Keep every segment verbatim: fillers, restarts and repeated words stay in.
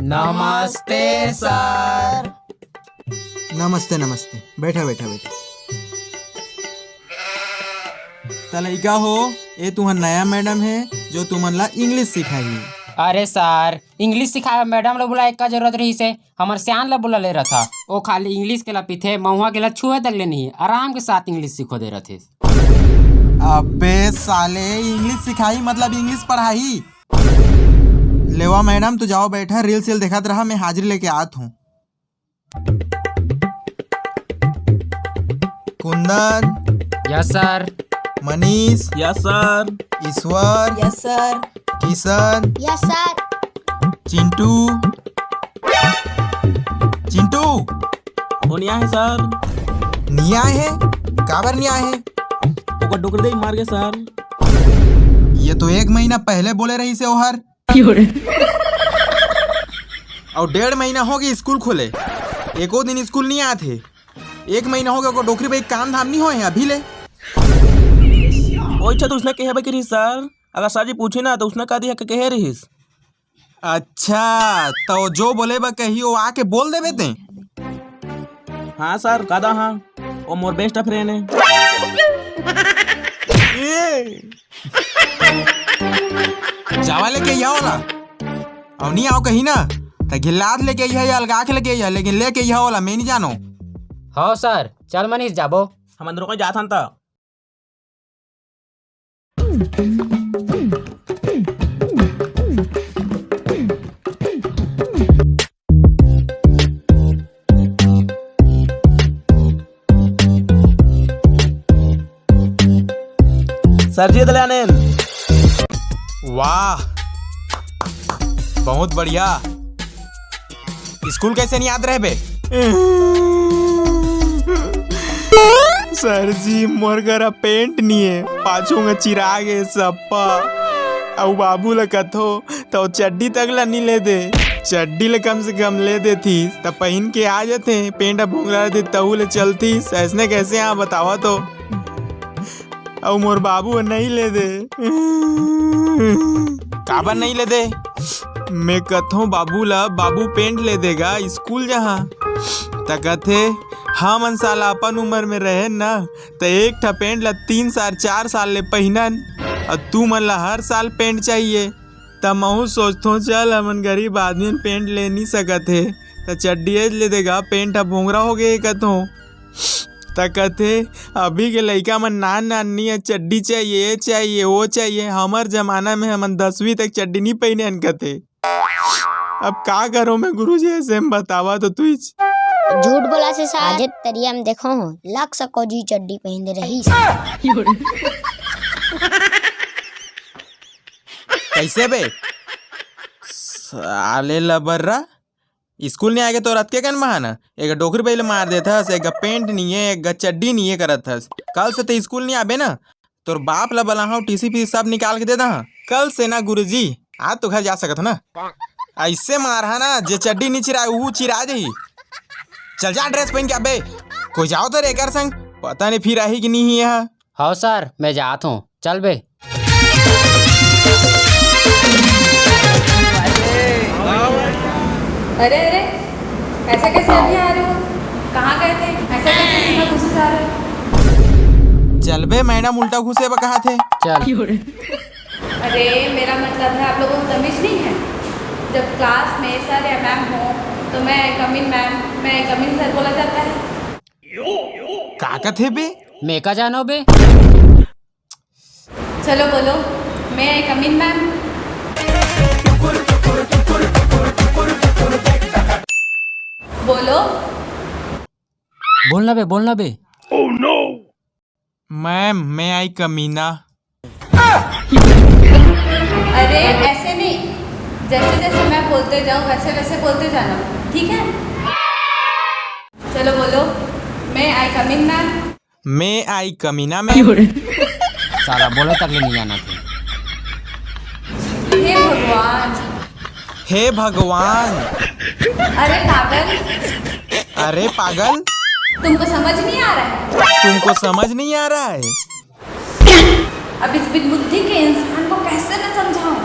नमस्ते सर। नमस्ते, नमस्ते। बैठा, बैठा, बैठा। त लइका हो, ए तुंहर नया मैडम हे, जो तुमन ला इंग्लिश सिखाही। अरे सर, इंग्लिश सिखाए मैडम ला बुलाए का जरूरत रहिस हे? हमर सियान ला बुला ले रहा था। ओ खाली इंग्लिश के ला पीथे, महुआ के ला छुए तक ले नहीं, आराम के साथ इंग्लिश सिखो दे रहा थे। अबे साले, इंग्लिश सिखाही मतलब इंग्लिश पढ़ाही? लेवा मैडम, तू जाओ बैठा, रील सील देखत रहा, मैं हाजिरी लेके आत हूँ। Kundan. Yes sir. Manish. Yes sir. Ishwar. Yes sir. Kishan. Yes sir. Chintu. Chintu. वो नहीं आए सर। नहीं आए है? काबर नहीं आए है? ओकर डोकरी दई मार गे सर। ये तो एक महीना पहले बोले रहिस हे ओहर। अउ डेढ़ महीना हो गए स्कूल खोले, एको दिन स्कूल नहीं आत हे। एक महीना हो गया, ओकर डोकरी भाई काम धाम नहीं होए हे अभी ले। ओइठा तो उसने कहे बा कि रहिस सर, अगर सर जी पूछे ना तो उसने कह दिया कि कहे रहिस। अच्छा, तो जो बोले बा कही, वो आके बोल देबे ते। हाँ सर, कादा हाँ, वो मोर बेस्ट फ्रेंड है। ए! जावा लेके यहाँ वाला, अउ नहीं आओ कहीं ना, त घिल्लात लेके यहाँ या अलगा के लेके यहाँ, लेकिन लेके यहाँ वाला मैं नहीं जानो। हाँ सर, चल मनीष जाबो। हम अंदरों को जाथन त। सर जी, दले आनेन। वाह, बहुत बढ़िया। स्कूल कैसे नहीं याद रहे बे? सर जी, मोर करा पेंट नहीं है, पाछू में चिरा गे सप्पा। अउ बाबू ल कथो, त चड्डी तक ला नी ले दे। चड्डी ल कम से कम ले देतिस, त पहिन के आ जथे। पेंट ह भोंगरा रथे, तहू ले चलतिस। अइसने कैसे हाँ, बतावा तो। अउ मोर बाबू ह नहीं ले दे। काबर नहीं ले दे? मैं कथों बाबू ला, "बाबू पेंट ले देगा, स्कूल जहाँ।" त कथे, "हमन साला अपन उम्र में रहे ना, त एक ठा पेंट ला तीन साल, चार साल ले पहिनन, अउ तुमन ला हर साल पेंट चाहिए।" त महू सोचथों, चल, हमन गरीब आदमी हन, पेंट ले नी सकत हे, त चड्डी एज ले देगा, पेंट ह भोंगरा हो गे कथों। त कथे, "अभी के लइका मन नान नान नी हे, चड्डी चाहिए, ये चाहिए, वो चाहिए, हमर जमाना में हमन दसवीं तक चड्डी नी पहिने हन," कथे। अब का करो मैं गुरुजी, ऐसे में बतावा तो तुईच। झूठ बोला से सार। आज तरिया में देखो हो, लग सको जी चड्डी पहिने रहिस। कैसे बे? साले लबर्रा, स्कूल नहीं आएगा तो रात के कन बहाना? एक डोकरी बइला मार देथस, एक पेंट नहीं है, एक चड्डी नहीं है करत हस। कल से तो स्कूल नहीं आबे ना, तोर बाप ला बलाहूं, टीसी पीसी सब निकाल के दे दहा। कल से ना गुरुजी, आज तो घर जा सकत हो ना। ऐसे मारहा ना, जे चड्डी नहीं चिराए, वो चिरा जाही। चल जा ड्रेस पहन के अबे। कोई जाओ तो रे एकर संग, पता नहीं फिर आही कि नहीं ही यहाँ। हव सर, मैं जात हूँ, चल बे। अरे अरे, ऐसे कैसे अभी आ रहे हो? कहाँ गए थे? ऐसे कैसे सीधा घुसे जा रहे हो? चल बे मैडम, उल्टा घुसे बा कहा थे। चल। अरे, मेरा मतलब है, आप लोगों को तमीज नहीं है? जब क्लास में सर या मैम हो तो मैं कम इन मैम, मैं कम इन सर बोला जाता है। का कथे बे? मैं का जानो बे? चलो बोलो, मैं कम इन मैम। बोलो। बोलना बे, बोलना बे। मैम, मैं आई कमीना। अरे, ऐसे नहीं, जैसे जैसे मैं बोलते जाऊँ वैसे वैसे बोलते जाना, ठीक है? चलो बोलो, मैं आई कमीना। मैं आई कमीना मैम। साला बोले तक ले नहीं जाना थे। हे भगवान। हे भगवान। अरे पागल। अरे पागल। तुमको समझ नहीं आ रहा है? तुमको समझ नहीं आ रहा है? अब इस बिन बुद्धि के इंसान को कैसे मैं समझाऊं?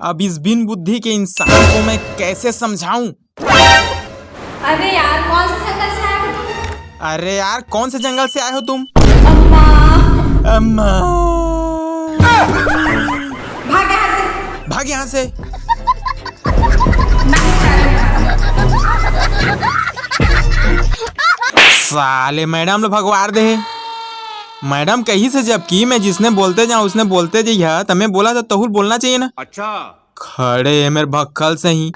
अब इस बिन बुद्धि के इंसान को मैं कैसे समझाऊं? अरे यार, कौन से जंगल से आए हो तुम? अरे यार, कौन से जंगल से आए हो तुम? अम्मा। अम्मा। भाग यहाँ से। भाग यहाँ से। साले मैडम ला भगवार दे हे। मैडम कहिस हे जब कि मैं जिसने बोलते जाऊं उसने बोलते जइहा, त मैं बोला त तहूल बोलना चाहिए ना। अच्छा। खड़े हे मेर भक्कल सही।